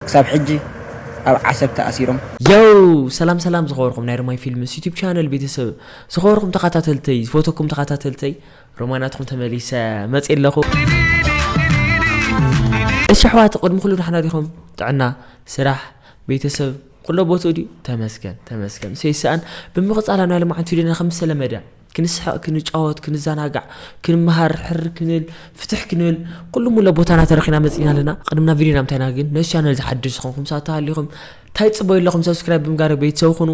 ክሳብ ሕጂ ኣብ ዓሰብ ተኣሲሮም። የው ሰላም ሰላም ዝኸበርኩም ናይ ሮማይ ፊልምስ ዩቲብ ቻነል ቤተሰብ፣ ዝኸበርኩም ተኸታተልተይ፣ ዝፈተኩም ተኸታተልተይ፣ ሮማናትኩም ተመሊሰ መጽእ ኣለኹ። እሺ ኣሕዋት፣ ቅድሚ ኩሉ ደሕና ዲኹም? ጥዕና፣ ስራሕ፣ ቤተሰብ ኩሎ ቦትኡ ድዩ? ተመስገን ተመስገን። ሰይሰኣን ብምቕጻል ኣብ ናይ ልምዓት ቪድዮና ከም ዝተለመደ ክንስሕቕ፣ ክንጫወት፣ ክንዘናጋዕ፣ ክንመሃር፣ ሕር ክንብል፣ ፍትሕ ክንብል፣ ኩሉ ሙለ ቦታና ተረኺና መጺና ኣለና። ቅድምና ቪድዮና ምታይና ግን ነዚ ቻነል ዝሓድሽ ዝኾንኩም ሰባት ተሃሊኹም፣ እንታይ ትጽበዩ ኣለኹም? ሰብስክራይብ ብምጋር ቤተሰብ ኩኑ።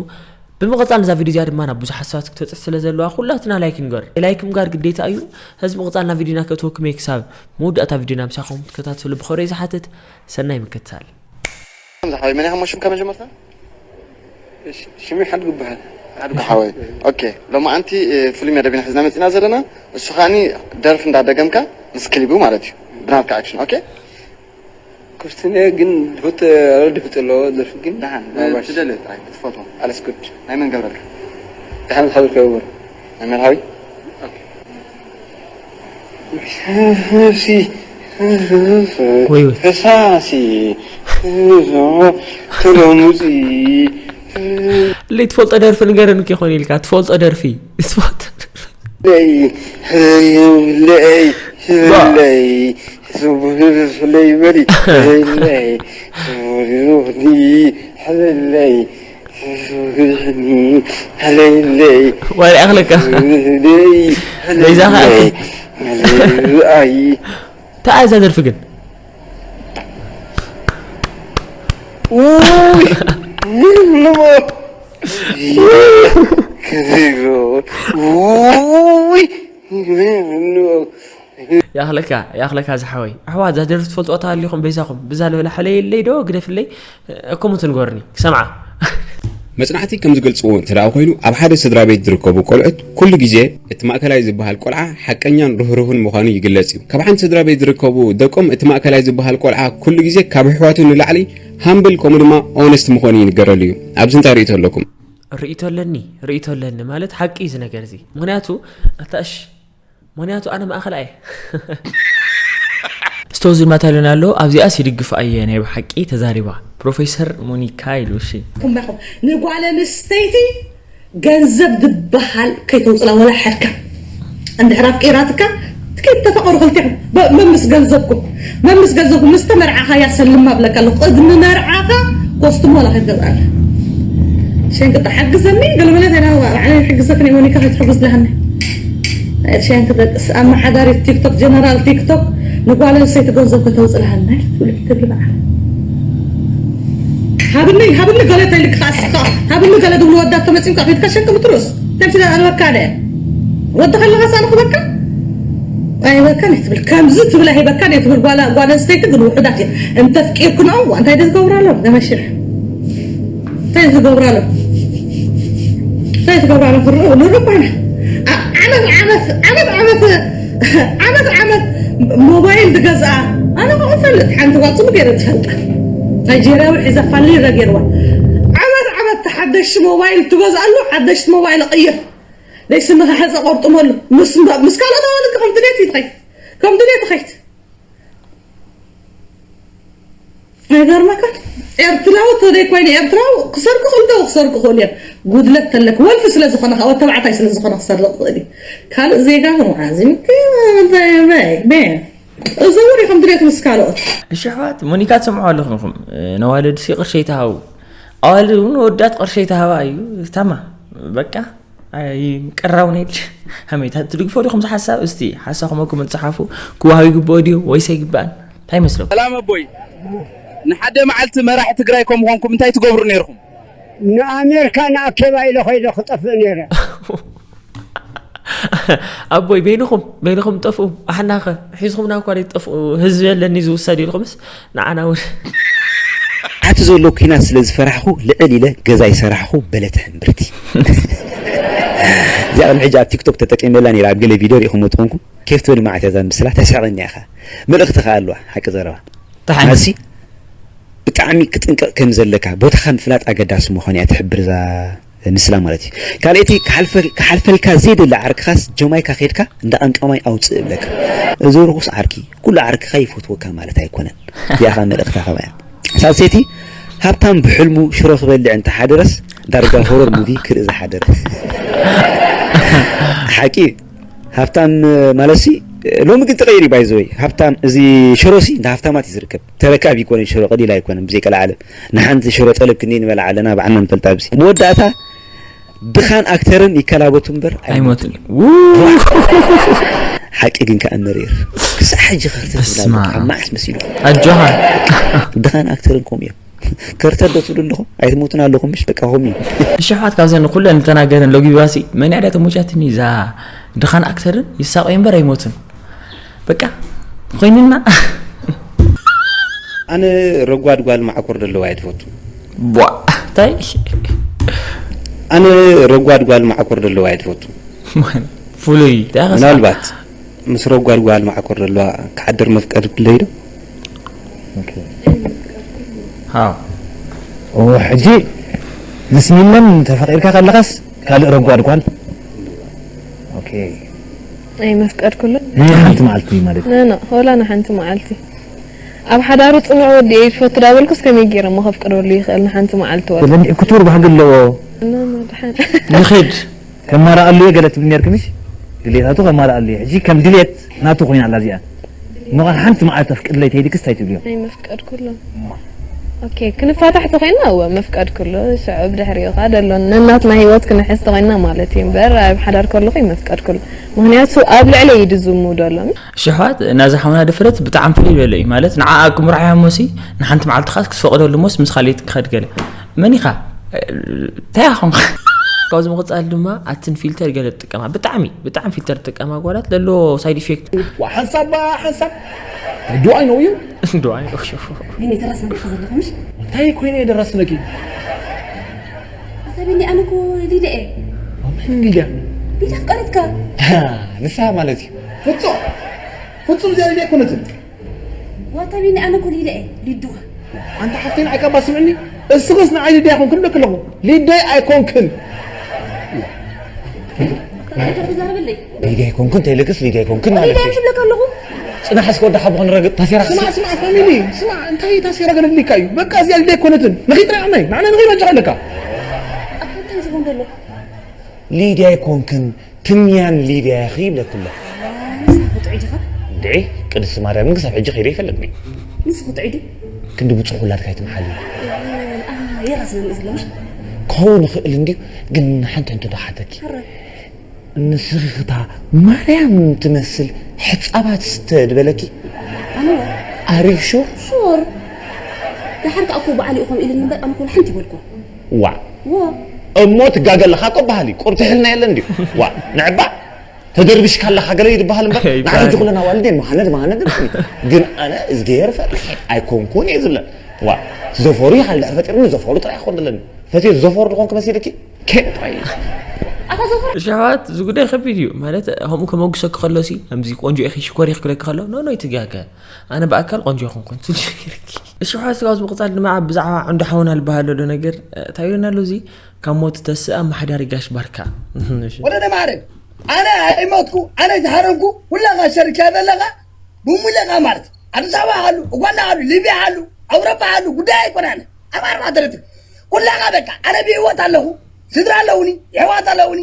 ብምቕጻል ነዛ ቪድዮ እዚኣ ድማ ናብ ብዙሓት ሰባት ክትበጽሕ ስለ ዘለዋ ኩላትና ላይክ ንገር። ላይክ ምጋር ግዴታ እዩ። ህዝቢ ምቕጻልና ቪድዮና ከእትወኩም እየ። ክሳብ መወዳእታ ቪድዮና ምሳኹም ክትከታተሉ ብኸብሪ ዝሓትት። ሰናይ ምክትታል። ሓወይ መን ኢኻ ሽምካ መጀመርታ? ሽመይ ሓድጉ ይበሃል። ሓድጉ ሓወይ። ኦኬ፣ ሎማዓንቲ ፍልም እያ ደቢና ሒዝና መፂና ዘለና። እሱ ከዓኒ ደርፊ እንዳደገምካ ምስ ክሊቡ ማለት እዩ። ብናትካ ኣክሽን። ኦኬ። ኩርትነ ግን ድፍጥ ረድ ድፍጥ ኣለዎ ደርፊ ግን ደሓን። ትደልዮ ጥራይ ክትፈትዎ። ኣለስ ጉድ። ናይ መን ገብረልካ? ደሓን ዝሓዘልካ ይግበር። ናይ መርሃዊ? ኦኬ። ፈሳሲ ወይ ወይ። ፈሳሲ ተሎሙፂ ለይ ትፈልጦ ደርፊ ንገረን እኮ ይኾን ኢልካ ትፈልጦ ደርፊ ስፖርት ለይ ለይ ለይ ለይ በሊ ለይ ለይ ለይ ዋላ ያኽለካ በይዛኻ ኣይ ተኣ እዛ ደርፊ ግን ያኽለካ ያኽለካ ዝሓወይ ኣሕዋት እዛ ደርፊ ትፈልጥዋ ተሃሊኹም በይዛኹም ብዛ ልበላ ሕለየለይ ዶ ግደፍለይ ኮመንት ንገርኒ ክሰምዓ መጽናዕቲ ከም ዝገልጽዎ እንተ ደኣ ኮይኑ፣ ኣብ ሓደ ስድራ ቤት ዝርከቡ ቆልዑት ኩሉ ግዜ እቲ ማእከላይ ዝበሃል ቆልዓ ሓቀኛን ርህሩህን ምዃኑ ይግለጽ እዩ። ካብ ሓንቲ ስድራ ቤት ዝርከቡ ደቆም እቲ ማእከላይ ዝበሃል ቆልዓ ኩሉ ግዜ ካብ ኣሕዋቱ ንላዕሊ ሃምብል ከምኡ ድማ ኦነስት ምዃኑ ይንገረሉ እዩ። ኣብዚ እንታይ ርእይቶ ኣለኩም? ርእይቶ ኣለኒ፣ ርእይቶ ኣለኒ ማለት ሓቂ እዩ እዚ ነገር እዚ። ምኽንያቱ ኣታ እሺ ምኽንያቱ ኣነ ማእኸል ኣየ። ስቶዚ ማታልን ኣሎ ኣብዚኣስ ይድግፍ ኣየ ናይ ብሓቂ ተዛሪባ ፕሮፌሰር ሞኒካ ኢሉ እሺ። ኩምባኹም ንጓል ኣንስተይቲ ገንዘብ ዝበሃል ከይተውፅላ ወላ ሓድካ እንድሕር ኣፍቂራትካ ትከይድ ተፈቐሩ ክልቲኹም መምስ ገንዘብኩም መምስ ገንዘብኩም ምስ ተመርዓኻያ ሰልማ ብለካ ኣለኹ ቅድሚ መርዓኻ ኮስትሞ ወላ ከይትገብራላ ሸንቅጣ ሓግዘኒ ገለመለ ተናዋ ባዕለይ ሕግዘክን ሞኒካ ከይትሕጉዝ ለሃኒ ሸንክ ደቅስ ኣመሓዳሪት ቲክቶክ ጀነራል ቲክቶክ ንጓል ኣንስተይቲ ገንዘብ ከተውፅልሃልና ትብል ትብል በዓል ሃብኒ ሃብኒ ገለ ተልክኻ ስኻ ሃብኒ ገለ ድብሉ ወዳት ተመፂምካ ከይድካ ሸንክ ምትሩስ ከምሲ ኣለበካ ደ ወዲ ከለኻ ሳልኩ በካ ኣይበካን እየ ትብል ከምዚ ትብል ኣይበካን እየ ትብል ጓል ጓል ኣንስተይቲ ግን ውሑዳት እየ እንተፍቂርክንኦም እንታይ ዶ ዝገብሩ ኣለዉ ገመሽሕ እንታይ ዝገብሩ ኣለዉ እንታይ ዝገብሩ ኣለዉ ንርኢ ንርኢ ኮይና ዓመት ዓመት ዓመት ዓመት ዓመት ዓመት ሞባይል ዝገዝኣ ኣነ ከ እፈልጥ ሓንቲ ጓል ፅቡቅ ገይረ ዝፈልጣ ናይጀርያዊ ሒዛ ፋሊረ ገይርዋ ዓመት ዓመት ሓደሽቲ ሞባይል ትገዝኣሉ ሓደሽቲ ሞባይል ቅይር ደይ ስምኻ ሕፀ ቆርጥመሉ ምስ ምስ ካልኦት ኣዋልድ ከም ድሌት ይትኸይድ ከም ድሌት ይኸይድ ኣይገርመካ ኤርትራዊ ተዘይ ኮይኑ ኤርትራዊ ክሰርቁ ክእልዶ ክሰርቁ ክእሉ እዮም ጉድለት ተለክ ወልፊ ስለ ዝኾነ ወተባዕታይ ስለ ዝኾነ ክሰርቅ ክእል እዩ ካልእ ዜጋ መዓዚ እዘውር ከም ድሌት ምስ ካልኦት እሺ ኣሕዋት ሞኒካ ትሰምዑ ኣለኹም ኢኹም ነዋልድ ሲ ቅርሸይ ተሃቡ ኣዋልድ እውን ወዳት ቅርሸይ ተሃባ እዩ ታማ በቃ ኣይምቅራው ነይድ ሃመይታ ትድግፎ ዲኹም ዝሓሳብ እስቲ ሓሳኹም ኣብ ኮመንት ጸሓፉ ክወሃብ ይግብኦ ድዩ ወይስ ኣይግባእን እንታይ ይመስለኩም ሰላም ኣቦይ ንሓደ መዓልቲ መራሒ ትግራይ ከም ምዃንኩም እንታይ ትገብሩ ነይርኹም ንኣሜርካ ንኣኬባ ኢለ ኮይደ ክጠፍእ ነይረ ኣቦይ በይንኹም በይንኹም ጠፍኡ ኣሕናኸ ሒዝኹምና እኳ ጠፍኡ ህዝቢ የለኒ ዝውሰድ ኢልኩምስ ንዓና እውን ኣቲ ዘሎ ኩናት ስለ ዝፈራሕኹ ልዕል ኢለ ገዛ ይሰራሕኹ በለት ሕምብርቲ እዚኣ ቅድሚ ሕጂ ኣብ ቲክቶክ ተጠቂመላ ነይራ ኣብ ገለ ቪድዮ ሪኢኹሞ ትኾንኩም ኬፍ ትብል ማዓት እያ እዛ ምስላ ተስሕቐኒ ኢኻ መልእኽቲ ከኣ ኣለዋ ሓቂ ዘረባ ተሓንሲ ብጣዕሚ ክጥንቀቕ ከም ዘለካ ቦታኻ ምፍላጥ ኣገዳሲ ምዃኑ እያ ትሕብር እዛ ምስላ ማለት እዩ ካልእቲ ክሓልፈልካ ዘይደሊ ዓርክኻስ ጀማይካ ከድካ እንዳ ቀምቃማይ ኣውፅእ እብለካ እዚ ርኹስ ዓርኪ ኩሉ ዓርክኻ ይፈትወካ ማለት ኣይኮነን እዚኣ ከዓ መልእኽታ ከማያ ኣሰይቲ ሃብታም ብሕልሙ ሽሮ ክበልዕ እንተሓደረስ ዳርጋ ሆረር ሙቪ ክርኢ ዝሓደረ። ሓቂ ሃብታም ማለት ሲ ሎሚ ግን ተቐይሩ ባይዘወይ። ሃብታም እዚ ሽሮ ሲ እንደ ሃብታማት እዩ ዝርከብ። ተረካብ ይኮነ ሽሮ ቀሊል ኣይኮነን። ብዘይ ቀልዓለም ንሓንቲ ሽሮ ጠለብ ክንደይ ንበላ ኣለና ባዕልና ንፈልጣ። ብዚ መወዳእታ ድኻን ኣክተርን ይከላበቱ እምበር ኣይሞቱን። ኣይሞትን። ሓቂ ግን ከኣ መሪር ክሳዕ ሕጂ ከርተ በስመ ካብ ኣብ። መዓስ መሲሉ ኣጆኻ። ድኻን ኣክተርን ከምኡ እዮም። ከርተ ዶ ትብሉ ኣለኹም ኣይትሞቱን ኣለኹም ምሽ በቃ ከምኡ እዩ። እሺ ኣሕዋት ካብዘን ኩለን ዝተናገረን ሎጊባሲ መን ያዳ ተሞቻትኒ እዛ ድኻን ኣክተርን ይሳቆይ እምበር ኣይሞትን። በቃ ኮይንና ኣነ ረጓድ ጓል ማዕኮር ደለዋ እየ ትፈቱ። ቧ እንታይ ኣነ ረጓድ ጓል ማዕኮር ደለዋ እየ ትፈቱ። ፍሉይ እንታይ ኸ ምናልባት ምስ ረጓድ ጓል ማዕኮር ደለዋ ክሓድር መፍቀድ ክለይ ዶ? ሃው ኦ ሕጂ ምስ ሚለን ተፈቂርካ ከለኻስ ካልእ ረጓድ ጓል ኦኬ ኣይመፍቀድኩሉን ናይ ሓንቲ መዓልቲ ማለት እዩ ኖ ኖ ወላ ንሓንቲ መዓልቲ ኣብ ሓዳሩ ፅኑዕ ወዲ እየ ዝፈቱ ዳበልኩስ ከመይ ገይረ እሞ ከፍቅደሉ ይኽእል ንሓንቲ መዓልቲ ወላ ወለኒ ክቱር ባህጊ ኣለዎ ኖ ኖ ድሓን ንኽድ ከማራኣሉ እየ ገለ ትብል ነርክ ምሽ ድሌታቱ ከማራኣሉ እየ ሕጂ ከም ድሌት ናቱ ኮይና ኣላ እዚኣ እሞ ኸዓ ሓንቲ መዓልቲ ኣፍቅድለይ ተይልክስ እንታይ ትብልዮ ኣይመፍቀድኩሉን ኦኬ ክንፋታሕ ተኮይና እወ መፍቀድኩሉ ሽዑ ብድሕሪኡ ከዓ ደሎ ነናትና ሂወት ክንሕዝ ተኮይና ማለት እዩ እምበር ኣብ ሓዳር ከለኹ ይመፍቀድኩሉ ምክንያቱ ኣብ ልዕለ እዩ ድዝሙ ደሎ ሽሕዋት ናዚ ሓውና ድፍረት ብጣዕሚ ፍልይ ዝበለ እዩ ማለት ንዓኣ ክምርዓያ ሞሲ ንሓንቲ መዓልቲ ኻስ ክትፈቕደሉ ሞስ ምስ ካልእ ክኸድ ገለ መን ኢኻ እንታይ ኾንካ ካብዚ ምቕፃል ድማ ኣትን ፊልተር ገለ ትጥቀማ ብጣዕሚ ብጣዕሚ ፊልተር ትጥቀማ ጓላት ለሎ ሳይድ ኢፌክት ሓንሳብ ሓንሳብ do I know you? ዱዓይ ግን የተረሳን ክፍል ለምሽ እንታይ ኮይነ የደረስነኪ? ኣታ ቢኒ ኣነ እኮ ሊደ እየ ምን ሊድያ? ሊደ ኣፍቀረትካ ንሳ ማለት እዩ ፍጹም ፍጹም እዚኣ ሊድያ ኣይኮነትን ዋታ ቢኒ ኣነ እኮ ሊደ እየ ሊዱኻ ኣንታ ሓፍተይ ንዓይ ካባ ስምዕኒ እስኽስ ንዓይ ሊድያ ኣይኮንክን ደክ ኣለኹ ሊደይ ኣይኮንክን ተዛረበለይ ሊድያ ኣይኮንክን ተይልክስ ሊድያ ኣይኮንክን ማለት ሊደ እዩ ይብለካ ኣለኹ ፅናሕ እስከ ወዲ ሓቦ ክንረግጥ ታሴራ ስማዕ ስማዕ ፋሚሊ ስማዕ እንታይ ታሴራ ገለልካ እዩ በቃ እዚኣ ሊድያ ኣይኮነትን ንኺጥራ ዓመይ ንዓና ንኺድ ኣጆኻ ኣለካ ኣታ እንታይ ዝኸውን ዘሎ ሊድያ ኣይኮንክን ትምያን ሊድያ ኢኺ ይብለኪ ኣሎ ንስኻ ክትዑይ ዲኻ እንዴ ቅድስቲ ማርያምን ክሳብ ሕጂ ከይደ ይፈልጥኒ ንስ ክትዑይ ዲ ክንዲ ብፁዕ ውላድካ ኣይትምሓል እዩ የራስና ንእስ ለምሽ ክኸውን ይኽእል እንድዩ ግን ሓንቲ ሕንቶ ዶ ሓተኪ ሕረ ንስኺ ክታ ማርያም ትመስል ሕፃባት ስተ ድበለኪ ኣነ ኣሪሹ ሹር ድሓር ከዓ እኮ በዓል እዩ ከምኡ ኢልኒ እምበር ኣነ ኮን ሓንቲ ይበልኩ ዋዕ ዎ እሞ ትጋገ ኣለኻ እኮ በሃሊ ቁርትሕልና የለን ድዩ ዋዕ ንዕባ ተደርብሽካ ኣለኻ ገለ ይድበሃል እምበር ንዓይ ጅጉልና ዋልዴን መሃነድ መሃነድ ግን ኣነ እዝግሄር ፈሪሐ ኣይኮንኩን እየ ዝብለን ዋ ዘፈሩ ይሓልሕ ፈጢሩኒ ዘፈሩ ጥራይ ክኾን ዘለኒ ፈትዮ ዘፈሩ ዝኾንክ መሲልኪ ኬን ጥራይ እዩ ኣታ ዘፈር እሺ ኣሕዋት እዚ ጉዳይ ከቢድ እዩ ማለት ከምኡ ከመጉሰኪ ከሎ ሲ ከምዚ ቆንጆ ኢኺ ሽኮር ኢኺ ክብለኪ ከሎ ኖ ኖ ይትጋገ ኣነ ብኣካል ቆንጆ ይኹንኩን ትልሽርኪ እሺ ኣሕዋት ስጋውስ ምቕፃል ድማ ብዛዕባ ዕንዶ ሓውና ዝበሃል ዶ ነገር እንታይ ኢሉና ኣሎ እዚ ካብ ሞት ተስእ ኣብ ማሕዳሪ ጋሽ ባርካ እሺ ወለደ ማዕረግ ኣነ ኣይሞትኩ ኣነ ዝሃረምኩ ኩላኻ ሸርክያ ዘለኻ ብሙለኻ ማለት ኣዲስ ኣበባ ሃሉ ኡጋንዳ ሃሉ ሊብያ ሃሉ ኣውሮፓ ሃሉ ጉዳይ ኣይኮናን ኣብ ኣርባዕተ ነጥብ ኩላኻ በቃ ኣነ ብህይወት ኣለኹ ስድራ ኣለውኒ የሕዋት ኣለውኒ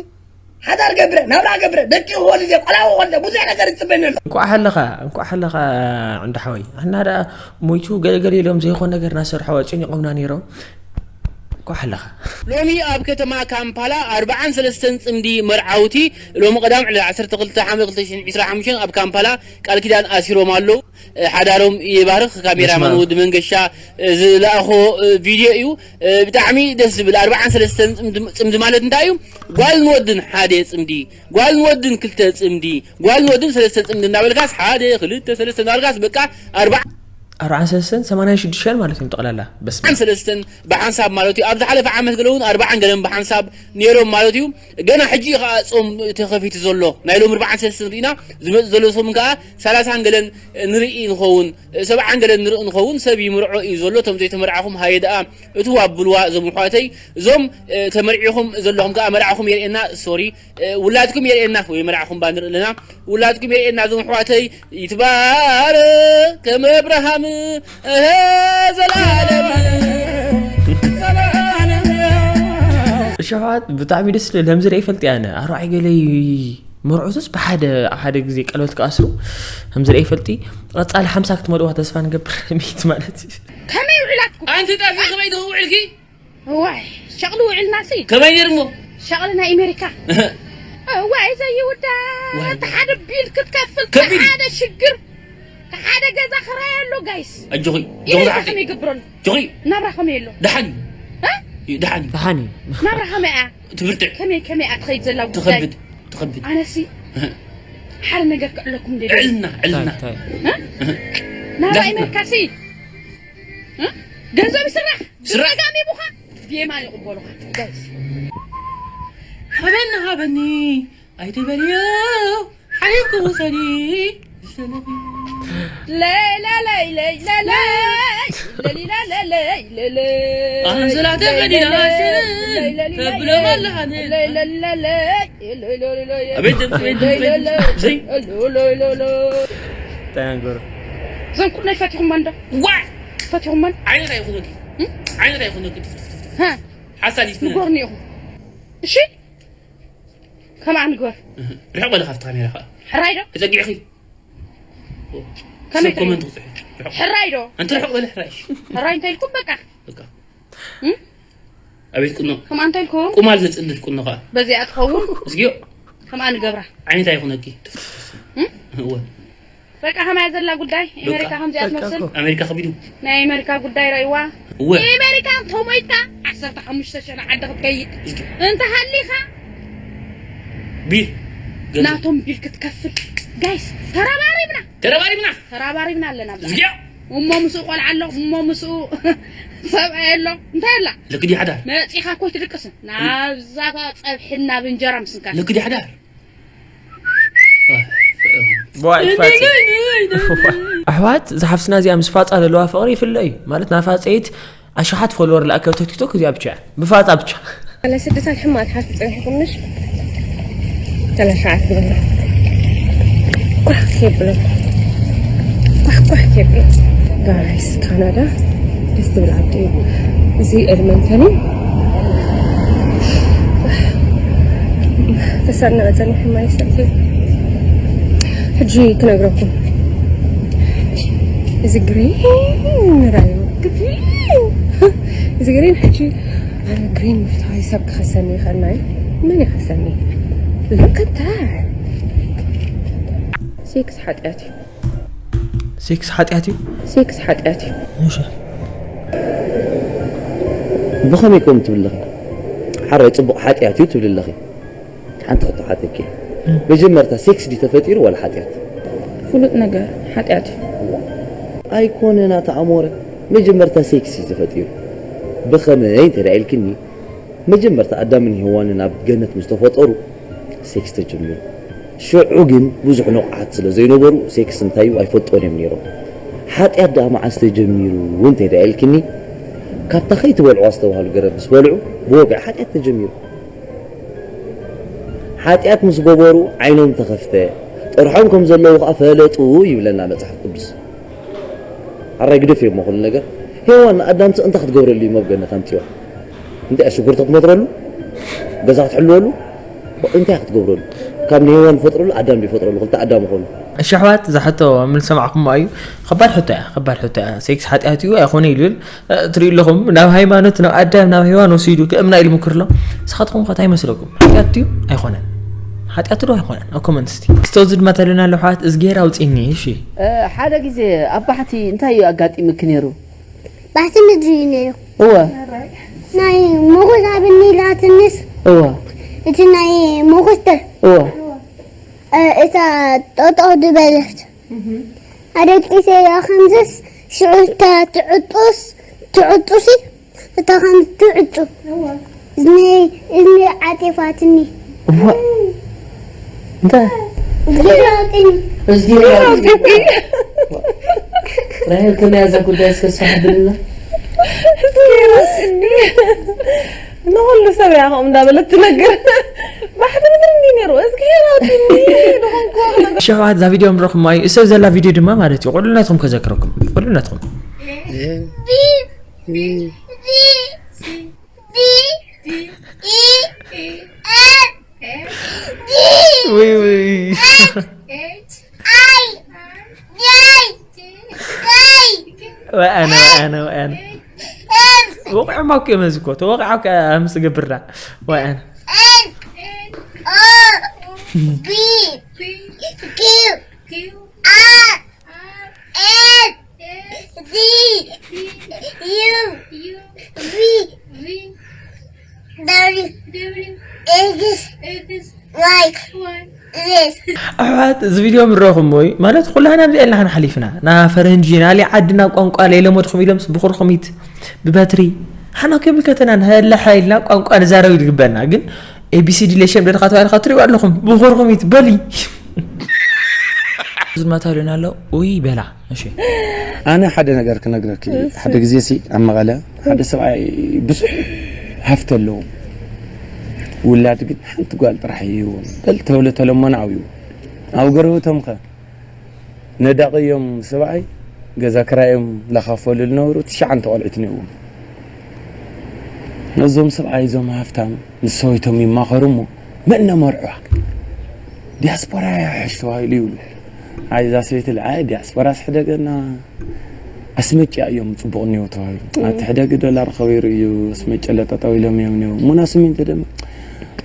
ሓዳር ገብረ ናብራ ገብረ ደቂ ክወልደ ቆልዓ ክወልደ ብዙሕ ነገር ይፅበኒ ኣሎ እንኳዕ ሓለኻ እንኳዕ ሓለኻ ዕንዶ ሓወይ ኣና ደኣ ሞይቱ ገለገለ ኢሎም ዘይኾን ነገር እናሰርሑ ኣጨኒቖምና ነይሮም እንኳዕ ሓለኻ ሎሚ ኣብ ከተማ ካምፓላ ኣርብዓን ሰለስተን ፅምዲ መርዓውቲ ሎሚ ቀዳም ዕለት ዓሰርተ ክልተ ሓምለ ክልተ ሽሕን ዕስራን ሓሙሽተን ኣብ ካምፓላ ቃል ኪዳን ኣሲሮም ኣለዉ። ሓዳሮም ይባርኽ። ካሜራማን በስመ ኣብ። ወዲ መንገሻ ዝለኣኾ ቪድዮ እዩ። ብጣዕሚ ደስ ዝብል ኣርብዓን ሰለስተን ፅምዲ- ፅምዲ ማለት እንታይ እዩ? ጓልን ወድን ሓደ ፅምዲ፣ ጓልን ወድን ክልተ ፅምዲ፣ ጓልን ወድን ሰለስተ ፅምዲ እናበልካስ ሓደ ክልተ ሰለስተ እናበልካስ በቃ ኣርብዓ ኣርብዓን ሰለስተን ሰማንያን ሽዱሽተን ማለት እዮም ጠቕላላ በስመ ኣርብዓን ሰለስተን ብሓንሳብ ማለት እዩ ኣብ ዝሓለፈ ዓመት ገለ እውን ኣርብዓን ገለን ብሓንሳብ ነይሮም ማለት እዩ ገና ሕጂ እዩ ከዓ ፆም ተኸፊቱ ዘሎ ናይ ሎም ኣርብዓን ሰለስተን ርኢና ዝመፅ ዘሎ ሰሙን ከዓ ሰላሳን ገለን ንርኢ ንኸውን ሰብዓን ገለን ንርኢ ንኸውን ሰብ ይምርዖ እዩ ዘሎ እቶም ዘይተመርዓኹም ሃየ ደኣ እትው ኣብልዋ እዞም ኣሕዋተይ እዞም ተመርዒኹም ዘለኹም ከዓ መርዓኹም የርእየና ሶሪ ውላድኩም የርእየና ወይ መርዓኹም ባ ንርኢ ኣለና ውላድኩም የርእየና እዞም ኣሕዋተይ ይትባረ ከም ኣብርሃም እህ፣ ዘላለም፣ ዘላለም። እሺ፣ ኣሕዋት፣ ብጣዕሚ ደስ ዝብል። ከምዚ ርኢ ይፈልጥ እየ ኣነ። ኣርባዕይ ገለይ መርዑትስ ብሓደ፣ ኣብ ሓደ ግዜ ቀለበት ክኣስሩ ከምዚ ርኢ ይፈልጥ። ቀጻሊ ሓምሳ ክትመልእዋ ተስፋ ንገብር። ሚት ማለት እዩ። ከመይ ውዕላትኩም? ኣንቲ ጣፊ ከመይ ትውዕልኪ? እዋይ፣ ሸቕሊ ውዕልናሲ። ከመይ ነይሩ እሞ? ሸቕሊ ናይ ኣሜሪካ። እዋይ፣ ዘይውዳ። ዋይ። እቲ ሓደ ቢል ክትከፍል፣ ከቢድ። እቲ ሓደ ሽግር፣ እቲ ሓደ ገዛ ክራይ ኣሎ፣ ጋይስ። ኣጆኺ፣ ጆኺ ኢለ ዝሓፍተይ። ከመይ ይገብረሉ? ጆኺ። ናብራ ከመይ ኣሎ? ደሓን እዩ። እ? እዩ፣ ደሓን እዩ። ደሓን እዩ። ናብራ ከመይ እያ? ትብርትዕ። ከመይ፣ ከመይ እያ ትኸይድ ዘላ ጉዳይ? ትኸብድ፣ ትኸብድ። ኣነሲ፣ ሓደ ነገር ክዕለኩም ደልየ። ዕልና፣ ዕልና። ታይ፣ ታይ? እ? ናብራ ደሓን። ኣሜሪካሲ። እ? ገንዘብ ይስራሕ። ስራሕ። ብጸጋም ይቡኻ፣ ብየማን ይቕበሉኻ። ጋይስ። ሃበኒ፣ ሃበኒ፣ ኣይትበልዮ፣ ሓሊፍኩ ውሰዲ። ለይ፣ ለይ፣ ለይ፣ ለይ፣ ለይ፣ ለይ፣ ለይ፣ ለይ፣ ለይ፣ ለይ፣ ለይ። ኣንሶላ ተኸዲና ለይ፣ ለይ፣ ለይ፣ ለይ፣ ተብሎ ለይ፣ ኣለሃነ። ለይ፣ ለይ፣ ለይ፣ ለይ። ኣቤት ድምፂ፣ ኣቤት ድምፂ፣ ኣቤት ድምፂ። ዘይ። እንታይ ነገሩ? እዞም ቁናይ ፈቲኹማ እንዶ? ዋ! ፈቲኹማ? ዓይነታ ይኹነኪ። እም? ዓይነታ ይኹነኪ። ሃ? ሓሳድ ይስነ። ንጎርኒ ኢኹም። እሺ? ከምኣ ንግበር። እህ፣ ርሕቕ በለ ካብቲ ካሜራ ኸዓ። ሕራይ ዶ? ተጸጊዕኺ። ከመይ ሰብ ኮመንት ትሪኢ? ክጽሕፍ። ርሕቕ። ሕራይ ዶ? ኣንቲ ርሕቕ በለ ሕራይ። ሕራይ እንታይ ኢልኩም በቃ? በቃ። እም? ኣቤት ቁኖ። ከምኣ እንታይ ኢልኩም? ቁማል ዘጽድፍ ቁኖ ኸዓ። በዚኣ ትኸውን? እዝግዮ። ከምኣ ንገብራ። ዓይነታ ይኹነኪ። እም? እወ። በቃ ከማያ ዘላ ጉዳይ፣ በቃ። ኣሜሪካ ከምዚኣ በቃ ትመስል። እኮ። ኣሜሪካ ከቢዱ። ናይ ኣሜሪካ ጉዳይ ረእይዋ። እወ። ኣሜሪካ እንተሞይታ፣ ዓሰርተ ሓሙሽተ ሸነ ዓዲ ክትከይድ። እዝጊ። እንተ ሃሊኻ፣ ቢል። ገንዘብ። ናቶም ቢል ክትከፍል። ጋይስ፣ ተረባሪብና። ተረባሪብና። ተረባሪብና ኣለና። እዝጊ። እሞ ምስኡ ቆልዓ ኣሎ፣ እሞ ምስኡ ሰብኣይ ኣሎ። እንታይ ኣላ? ልክዲ ሓዳር። መጺኻ እኮ ትድቅስ። ናብዛ ጸብሒ ናብ እንጀራ ምስንካት። ልክዲ ሓዳር። ኣሕዋት፣ ዝሓፍትና እዚኣ ምስ ፋፃ ዘለዋ ፍቕሪ ይፍለ እዩ። ማለት፣ ናፋፀይት ኣሽሓት ፎሎወር ለኣከቶ ቲክቶክ እዚኣ ብቻ እያ። ብፋፃ ብቻ። ስደታት ሕማቕ ትሓስቡ ፀኒሕኩም፣ ምሽ? ገለ ሸዓት ግበሩ። ኳሕ ከየብለኩም። ኳሕ ኳሕ ከየብለኩም። ጋይስ፣ ካናዳ ደስ ትብል ዓዲ እዩ። እዚ ኤድመንተን እዩ። ተሳና ጸኒሑ ማይ ሰቲ። ሕጂ ክነግረኩም። እዚ ግሪን ንራዩ። ግሪን። እዚ ግሪን ሕጂ ኣነ ግሪን ምፍታዊ ሰብ ክኸሰኒ ይኽእል ናይ? መን ይኸሰኒ? Look at that። ሴክስ ሓጢኣት እዩ። ሴክስ ሓጢኣት እዩ? ሴክስ ሓጢኣት እዩ። እሺ። ብኸመይ ከምኡ ትብሊ ኣለኺ? ሓራይ ጽቡቕ ሓጢኣት እዩ ትብሊ ኣለኺ። ሓንቲ ሕቶ ሓተኪ። እም። መጀመርታ ሴክስ ድዩ ተፈጢሩ ዋላ ሓጢኣት? ፍሉጥ ነገር ሓጢኣት እዩ። ኣይኮነን ኣታ ኣሞረ። መጀመርታ ሴክስ እዩ ተፈጢሩ። ብኸመይ እንተ ደኣ ኢልክኒ፣ መጀመርታ ኣዳምን ሄዋንን ኣብ ገነት ምስ ተፈጠሩ ሴክስ ተጀሚሩ። ሽዑ ግን ብዙሕ ንቑሓት ስለ ዘይነበሩ ሴክስ እንታይ እዩ ኣይፈልጦን እዮም ነይሮም። ሓጢኣት ደኣ መዓስ ተጀሚሩ እንተ ደኣ ኢልክኒ፣ ካብታ ከይትበልዑ ዝተባህሉ ገረብ ምስ በልዑ ብወግዒ ሓጢኣት ተጀሚሩ። ሓጢኣት ምስ ገበሩ ዓይኖም ተኸፍተ፣ ጥርሖም ከም ዘለዉ ኸኣ ፈለጡ ይብለና መጽሓፍ ቅዱስ። ኣራይ ግደፍዮ እሞ ኩሉ ነገር። ሄዋን ንኣዳም ስቕ እንታይ ክትገብረሉ እዩ ኣብ ገነት ኣምጺዋ? እንታይ ሽጉርቲ ክትመትረሉ? ገዛ ክትሕልወሉ? እንታይ ክትገብረሉ? ካብ ንሄዋን ዝፈጥረሉ ኣዳም ድዩ ይፈጥረሉ? ክልተ ኣዳም ይኾኑ። እሺ ኣሕዋት፣ እዛ ሕቶ ምን ሰማዕኩሞ እዩ? ከባድ ሕቶ እያ፣ ከባድ ሕቶ እያ። ሴክስ ሓጢኣት እዩ ኣይኮነ ኢሉ እል። እ፣ ትሪኡ ኣለኹም፣ ናብ ሃይማኖት፣ ናብ ኣዳም፣ ናብ ሄዋን ወሲዱ ክእምና ኢሉ ምክር ኣሎ። ንስኻትኩም ከ እንታይ ይመስለኩም? ሓጢኣት ድዩ ኣይኮነን? ሓጢኣት ዶ ኣይኮነን? ኣብ ኮመንት እስቲ። እስቲ ኣብዚ ድማ ተለና ኣለዉ ኣሕዋት፣ እዝግሄር ኣውፅኒ፣ እሺ። እ፣ ሓደ ግዜ ኣብ ባሕቲ እንታይ እዩ ኣጋጢምኪ ነይሩ? ባሕቲ ምድሪ እዩ ነይሩ። እወ። ናይ መኹስ ኣብኒ ኢላትንስ እወ። እቲ ናይ መኹስ ተ-፣ እወ። እ፣ እታ ጠጠው ዝበለት። ኣደቂሰያ ከምዝስ ሽዑ እታ ትዕጡስ፣ ትዕጡሲ እታ ከም ትዕጡ። እዝኒ፣ እዝኒ ዓጢፋትኒ። እዋ። እንታይ? እዝኒ ኣውጥኒ። እዝኒ ኣውጥኒ። ራሄል፣ ከመይ እያ እዛ ጉዳይ እስከ ስራሕ ብልና? እዝኒ ኣውጥኒ። ንኹሉ ሰብ እያ ከምኡ እንዳበለት ትነግር። ባሕቲ ምድሪ ነይሩ። እዝግሄር ኣውጥኒ ንኾንኩ ነገር። እሺ፣ ኣሕዋት፣ እዛ ቪድዮ ምረኹም እዩ። እሰብ ዘላ ቪድዮ ድማ ማለት እዩ። ኩሉ ናትኩም ከዘክረኩም። ኩሉ ናትኩም። ውይ፣ ውይ። ወኣነ፣ ወኣነ፣ ወኣነ። ወቂዖም እኮ እዮም፣ እዚ እኮ ተወቂዖም እኮ ምስ ዝገብርና። ወኣነ። ኣሕዋት፣ እዚ ቪድዮ ምረኹም ወይ? ማለት ኩላህና ብዚኣ ኢልና ሓሊፍና። ና ፈረንጂ፣ ናሊ ዓድና ቋንቋ ለይለመድኹም ኢሎምስ ብኹርኹሚት፣ ብበትሪ። ሓና ከይምልከተና፣ ንህለ ሓይልና ቋንቋ ንዛረብ ይግበና። ግን ኤ ቢ ሲ ዲ ለሸም ደድኻ ተባሂልካ ትሪኡ ኣለኹም። ብኹርኹሚት፣ በሊ። ዝማታ ሪና ኣሎ። ኡይ፣ በላ። እሺ። ኣነ ሓደ ነገር ክነግረኪ። ሓደ ግዜ ሲ ኣብ መቐለ ሓደ ሰብኣይ ብዙሕ ሃፍቲ ኣለዎ። ውላድ ግን ሓንቲ ጓል ጥራሕ ይህዎም። በል ተወለ ተለሞና ኣብዩ። ኣብ ጎረቤቶም ከ ነዳቒ እዮም ሰብኣይ፣ ገዛ ክራዮም ላኻፈሉ ዝነበሩ ትሽዓንተ ቆልዑት ነይዎም። ነዞም ሰብኣይ እዞም ሃፍታም ምስ ሰበይቶም ይማኸሩ እሞ፣ "መን ነመርዕዋ? ዲያስፖራ ይሕሽ" ተባሂሉ ይብሉ። ኣይ፣ እዛ ሰበይቲ ኢላ፣ "ኣይ፣ ዲያስፖራስ ሕደገና፣ ኣስመጭያ እዮም ጽቡቕ እኒኦ" ተባሂሉ። "ኣቲ ሕደጊ ዶላር ከበይሩ እዩ፣ ኣስመጭያ ለጠጠው ኢሎም እዮም እኒኦ። ሙና ስሚንቶ ደም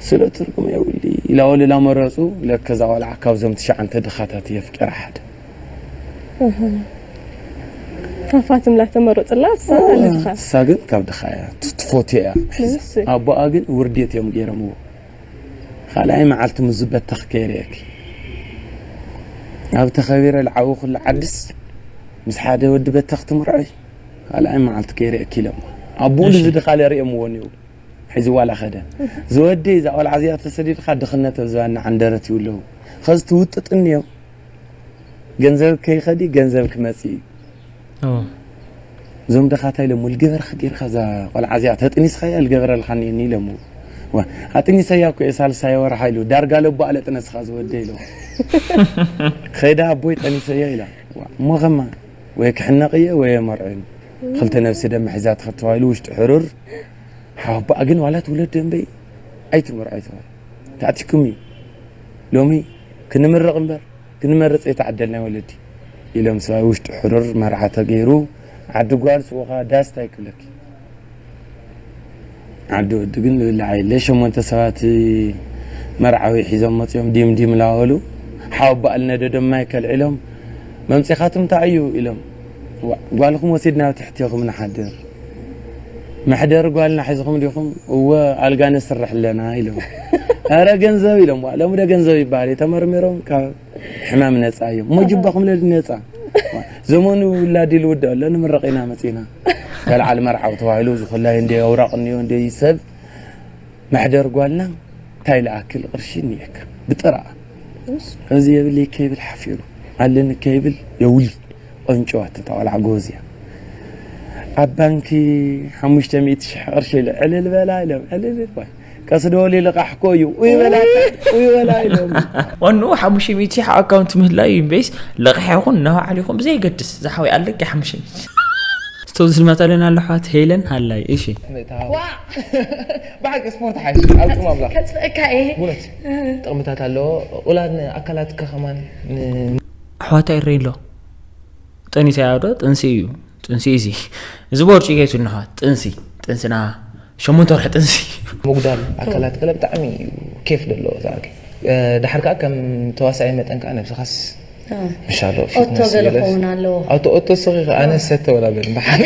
ስለ ትርጉም የብሊ" ኢላ ወልላ መረጹ። ለከ እዛ ቆልዓ ካብዞም ትሽዓንተ ድኻታት የፍቅራ ሓደ። እህ። ሃፋትም ላተመረጽላ እሳ ኣለካ። እሳ ግን ካብ ድኻ እያ፣ ት-፣ ትፎትዮ እያ ሒዛ። ንሱ። ኣቦኣ ግን ውርዴት እዮም ገይሮምዎ። ካልኣይ መዓልቲ ምስ ዝበተኽ ከይርእየኪ። ኣብ ተኸቢረ ልዓዊ ኩሉ ዓድስ ምስ ሓደ ወዲ በተኽ ትምርዖይ። ካልኣይ መዓልቲ ከይርእየኪ ኢሎም። ኣቦኡ እሺ። ንዚ ድኻ ለርእየምዎ እኒኡ። ሒዚ ዋላ ኸደ። ዝወደይ እዛ ቆልዓ እዚኣ ተሰዲድካ ድኽነት ኣብ ዝባና ዓንደረት ይብለዉ። ኸዚ ትውጥጥኒ እዮም። ገንዘብ ከይኸዲ ገንዘብ ክመጽእ እዩ። ኦ። እዞም ደኻታይ ኢሎም፣ "ልገበርካ ጌርካ እዛ ቆልዓ እዚኣ ተጥኒስካያ ልገበረልካ እኒአኒ" ኢሎምዎ። ዋ፣ ኣጥኒሰያ እኮ እየ ሳልሳይ ወርሓ ኢሉ፣ "ዳርጋ ለቦ ኣለጥነስኻ ዝወደ" ኢሎ። ከይዳ ኣቦይ ጠኒሰያ ኢላ። ዋ፣ እሞ ኸማ ወይ ክሕነቕ እየ ወይ የመርዖ እዩ። ክልተ ነብሲ ደም ሒዛ ትኸድ ተባሂሉ ውሽጢ ሕሩር። ሓወቦኣ ግን ዋላ ትውለድ ደንበይ ኣይትምርዖ ኣይተባህለ። ተኣቲኩም እዩ። ሎሚ ክንምረቕ እምበር ክንመርጽ ኣይተዓደልናይ ወለዲ ኢሎም ሰብኣይ ውሽጢ ሕሩር መርዓ ተገይሩ። ዓዲ ጓል ስወኻ ዳስ እንታይ ክብለኪ? ዓዲ ወዲ ግን ዝብላዕ የለ። ሸሞንተ ሰባት መርዓዊ ሒዞም መጺኦም ዲም ዲም ላበሉ። ሓወቦኣ ልነደዶም ማይ ከልዕሎም መምጺኻትም እንታይ እዩ ኢሎም። ዋ-፣ ጓልኹም ወሲድና ኣብ ትሕቲኹም ንሓድር። መሕደሪ ጓልና ሒዝኹም ዲኹም? እወ፣ ኣልጋ ነስርሕ ኣለና ኢሎም። ኣረ ገንዘብ ኢሎም። ዋ፣ ሎሚ ዶ ገንዘብ ይበሃል? ተመርሚሮም ካብ ሕማም ነጻ እዮም። እሞ ጅባኹም ለዲ ነጻ። ዋ፣ ዘመኑ ውላድ ኢሉ ውድእ ኣሎ፣ ንምረቕ ኢና መጺና። ተልዓል መርዓዊ ተባሂሉ ዝኹላይ እንደ ኣውራቕ እኒኦ እንደ ሰብ መሕደሪ ጓልና እንታይ ልኣክል ቅርሺ እኒኤካ? ብጥራኣ። እዚ የብለይ ከይብል ሓፊሩ። ኣለኒ ከይብል የውሊ። ቆንጭዋ እታ ቆልዓ ጎበዝ እያ። ኣብ ባንኪ ሓሙሽተ ሚእቲ ሽሕ ቅርሺ ኢለ ዕልል በላ ኢሎም፣ ዕልል በል። ቀስ ዶ ወሊ ልቓሕ እኮ እዩ። ኡይ በላ፣ ኡይ በላ ኢሎም። ዋንኡ ሓሙሽተ ሚእቲ ሽሕ ኣካውንት ምህላው እዩ እምበይስ፣ ልቓሕ ይኹን ንባዕሉ ይኹን ብዘየገድስ፣ ዝሓወይ ኣለኪ ሓሙሽተ ሚእቲ ሽሕ። ስቶዚ ዝመጠለና ኣሎ ኣሕዋት ሄለን ሃላይ። እሺ። ምእታው። ዋ! ብሓቂ ስፖርት ሓይሽ፣ ኣብ ጥቕሚ ኣምላኽ። ከጥፍእካ እየ። ብእውነት፣ ጥቕምታት ኣለዎ። ቁላ ንኣካላትካ ከማን ን- ኣሕዋት ኣይረይ ኣሎ። ጠኒሰ እያ ዶ? ጥንሲ እዩ። ጥንሲ እዚ። እዚ ቦርጭ ጌቱ እንኻ። ጥንሲ። ጥንስና ሸሞንተ ወርሒ ጥንሲ። ምጉዳል ኣካላት ገለ ብጣዕሚ እዩ ኬፍ ዘለዎ ዝኣኪ። እ፣ ድሓር ከኣ ከም ተዋሳኣይ መጠን ከኣ ነብስኻስ ኣዎ። ምሻሎ ኦቶ ፊትነስ ገለ ገለስ። ክኸውን ኣለዎ። ኣቶ ኦቶ ስኺ ከኣ ኣነ ኣዎ። ሰተ ወላ በል። ድሓር።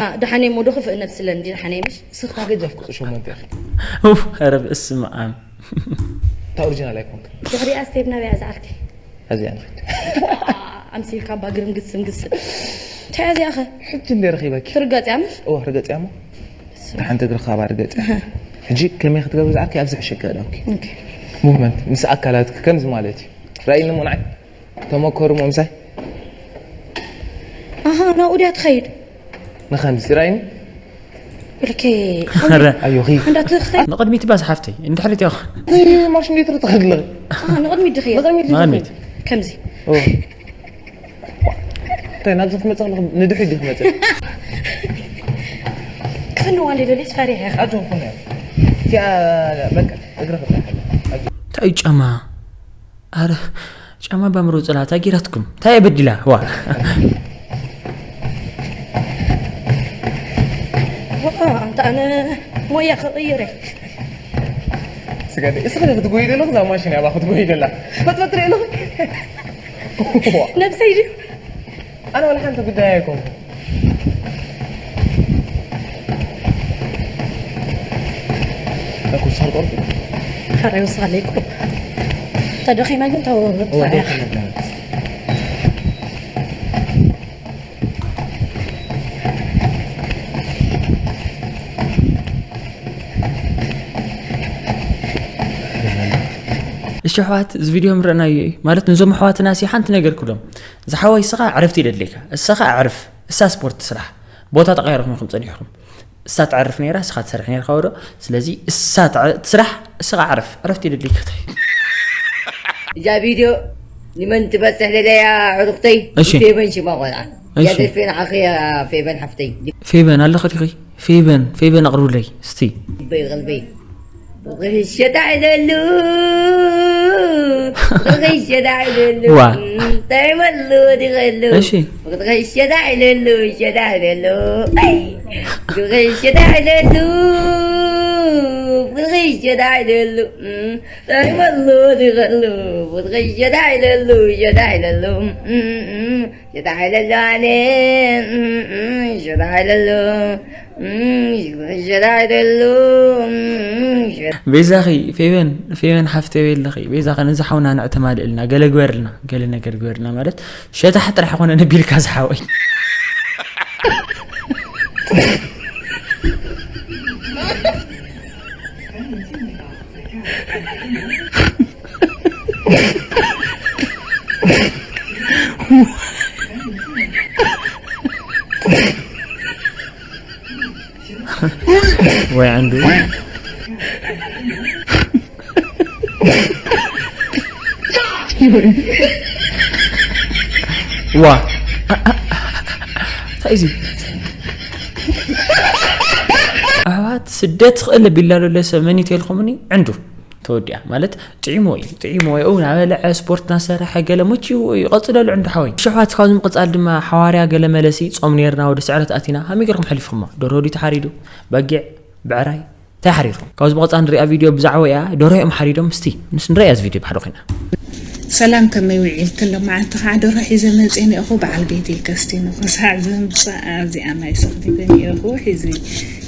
ኣ፣ ድሓን እሞ ዶ ክፍእ ነብስለን ድሓን እምሽ? ስኻ ገጃፍ ቁጽሪ ሸሞንተ ኢኺ። ኡፍ፣ ኧረ በስመ ኣብ። እታ ኦሪጂናል ኣይኮንክ። ድሕሪኣ ስቴፕ ናበይ እያ ዝዓርኪ? እዚኣ ንኸይድ። ኣምሲልካ እባ ግርምግስምግስ። እንታይ እያ እዚኣ ኸ? ሕጂ እንደ ረኺበኪ። ትርገጽ እያ ምሽ? እወ፣ ርገጽ እያ እሞ። እሱ። እታ ሓንቲ እግሪ ካባ ርገጽ እያ። እህ። ሕጂ ከመይ ክትገብሪ ዝዓርኪ ኣብዚ ሕሸኪ ኣእዳውኪ። ኦኬ። ሙቭመንት ምስ ኣካላትኪ ከምዚ ማለት እዩ። ራእይኒ እሞ ንዓይ። ተመከሩ እሞ ምሳይ። ኣሃ፣ ናብኡ ድያ ትኸይድ? ንኸምዚ ራእይኒ። ብልኬ ኣረ ኣዮኺ እንዳትኽተ ንቕድሚት ባስ ሓፍተይ፣ እንድሕሪት ኢኻ። ማሽን ሊትር ትኸድለኺ። ንቕድሚት ድኽየ ንቕድሚት ንቕድሚት። ከምዚ። እንታይ ናብዚ ክትመጽእ ከለኺ ንድሕሪት ዲኺ መጽእ? ክፍንዋ እንደ ደልየስ ፈሪሐ። ኣጆ ኩነ። እቲኣ በቃ እግሪ ክትነካ። እንታይ እዩ ጫማ? ኣረ ጫማ ባምሮ ጽላታ ጌራትኩም እንታይ በዲላ ዋ። ኣንተ ኣነ ሞያ ክቕይረ። ስጋደ እስኺ ክትጎይ ደለኹ እዛ ማሽን ያባ ክትጎይ ደላ። ፈጥፈጥ ርእ ኣለኹ። ነብሰይ ድዩ? ኣነ ወላ ሓንቲ ጉዳይ ኣይኮንኩ። ኣኩ ሳር ቆርጥ። ሓራይ ወሳለይ እኮ። ተደኺመ ግን ተው። ወደ ተነዳ። እሺ ኣሕዋት፣ እዚ ቪድዮ ምረእናዮ እዩ። ማለት፣ ነዞም ኣሕዋትና ሲ ሓንቲ ነገር ክብሎም። ዝሓወይ፣ እስኻ ዕረፍቲ ይደድልየካ። እስኻ ኣዕርፍ። እሳ ስፖርት ትስራሕ። ቦታ ተቐያይርኩም ኢኹም ጸኒሕኩም። እሳ ትዓርፍ ነይራ፣ እስኻ ትሰርሕ ነይርካ ወዶ። ስለዚ እሳ ትዓ-፣ ትስራሕ፣ እስኻ ዕረፍ። ዕረፍቲ ይደድልየካ። እታ እዛ ቪድዮ ንመን ትበጽሕ ደለያ፣ ዕሩኽተይ? እሺ። ፌበን ሽማ ቆልዓ። እሺ። እያ ፌበን ሓፍተይ። ፌበን ኣለኺ ዲኺ? ፌበን፣ ፌበን ኣቕርቡለይ እስቲ። በይ ቐልበይ። ብቕሽ ሸታዕ ኢለሉ፣ ብቕሽ ሸታዕ ኢለሉ። ዋ። እንታይ በሉ ዲቐሉ? እሺ። ብቕሽ ሸታዕ ኢለሉ፣ ሸታዕ ኢለሉ። ኣይ። ብቕሽ ሸታዕ ኢለሉ፣ ብቕሽ ሸታዕ ኢለሉ። እንታይ በሉ ዲቐሉ? ብቕሽ ሸታዕ ኢለሉ፣ ሸታዕ ኢለሉ። ሸታዕ ኢለሉ ኣነ፣ ሸታዕ ኢለሉ። ሸታዕ ኢለሉ። ቤዛኺ ፌቨን፣ ፌቨን ሓፍተይ ኣለኺ። ቤዛኺ ነዚ ሓውና ንዕተማልእልና፣ ገለ ግበርልና፣ ገለ ነገር ግበርልና ማለት ሸታሕ ጥራሕ ኮነ ነቢልካ ዝሓወይ። ወይ ዓንዱ። ዋ። እንታይ እዚ? ኣሕዋት ስደት ክእል ቢላ ሎለ ሰብ መን ይተልኩምኒ? ዕንዱ። ተወዲኣ። ማለት ጥዒሞ እዩ። ጥዒሞ እዩ። እናበልዐ ስፖርት እናሰርሐ ገለ መችዎ እዩ። ቀጽለሉ ዕንዱ ሓወይ። ሽሕዋት ካብዚ ምቕጻል ድማ ሓዋርያ ገለ መለሲ ጾም ኔርና ወደ ስዕረት ኣቲና። ሃመይ ገርኩም ሕሊፍኩሞ? ደርሆ ድዩ ተሓሪዱ? በጊዕ? ብዕራይ? እንታይ ሓሪድኩም? ካብዚ ምቕጻል ንሪኣ ቪድዮ ብዛዕባ እያ። ደርሆ እዮም ሓሪዶም። እስቲ ምስ ንረእያ እዚ ቪድዮ ብሓደ ኮይና። ሰላም፣ ከመይ ውዒልክን? ሎማዓንቲ ከዓ ደርሆ ሒዘ መፅየ እኒአኹ። በዓል ቤተይ ከስቲኑ ክሳዕ ዘምፅኣ ኣብዚኣ ማይ ሰኽቲተ እኒአኹ። ሒዚ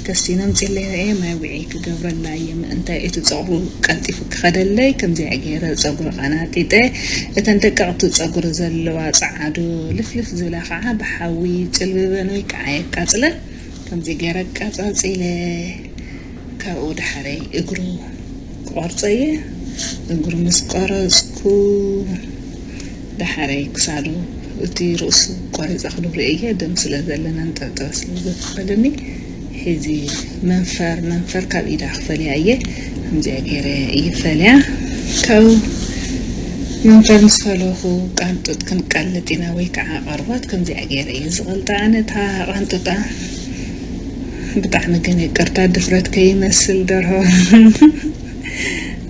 ከስቲኑ ኣምፂለይ እየ። ማይ ውዒ ክገብረላ እየ። ምእንታይ እቲ ፀጉሩ ቀልጢፉ ክኸደለይ ከምዚኣ ገይረ ፀጉሩ ቀናጢጠ። እተን ደቀቕቲ ፀጉሪ ዘለዋ ፃዓዱ ልፍልፍ ዝብላ ከዓ ብሓዊ ጭልብበን ወይ ከዓ የቃፅለን። ከምዚ ገይረ ኣቃጻጺለ ካብኡ ዳሕረይ እግሩ ክቆርጾ እየ። እግሩ ምስ ቆረጽኩ ዳሕረይ ክሳዱ፣ እቲ ርእሱ ቆሪጸ ክድብሮ እየ። ደም ስለ ዘለና ንጥርጥር ስለ ዘፍቅደኒ፣ ሕዚ መንፈር መንፈር ካብ ኢዳ ክፈልያ እየ። ከምዚኣ ገይረ እየ ፈልያ። ካብ መንፈር ምስ ፈለኹ ቃንጡጥ ክንቀልጥ ኢና ወይ ከዓ ቆርበት። ከምዚኣ ገይረ እየ ዝቐልጣ ኣነ እታ ቃንጡጣ። ብጣዕሚ ግን ይቅርታ ድፍረት ከይመስል ደርሆ